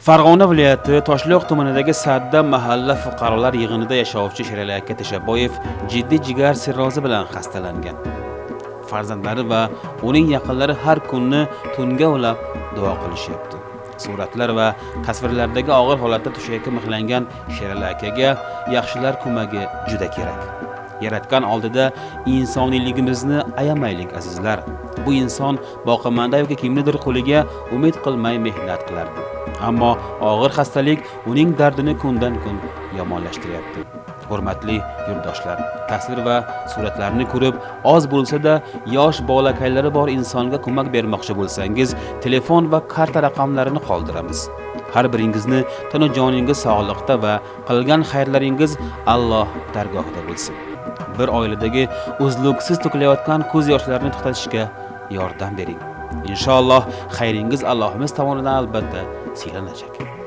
Farg'ona viloyati Toshloq tumanidagi Sadda mahalla fuqarolar yig'inida yashovchi Sherali aka Teshaboyev jiddiy jigar sirrozi bilan xastalangan. Farzandlari va uning yaqinlari har kunni tunga ulab duo qilishyapti. Suratlar va tasvirlardagi og'ir holatda to'shakka mixlangan Sherali akaga yaxshilar ko'magi juda kerak. Yaratgan oldida insoniyligimizni ayamaylik, azizlar. Bu inson boqimanda yoki kimnidir qo'liga umid qilmay mehnat qilardi. Ammo og'ir xastalik uning dardini kundan kun yomonlashtiryapti. Hurmatli yurtdoshlar, tasvir va suratlarni ko'rib, oz bo'lsa-da yosh bolakaylari bor insonga ko'mak bermoqchi bo'lsangiz, telefon va karta raqamlarini qoldiramiz. Har biringizni tanu joningiz sog'liqda va qilgan xayrlaringiz Alloh dargohida bo'lsin. Bir oiladagi uzluksiz to'kilayotgan ko'z yoshlarini to'xtatishga yordam bering. Inshaalloh xayringiz Allohimiz tomonidan albatta siylanajak.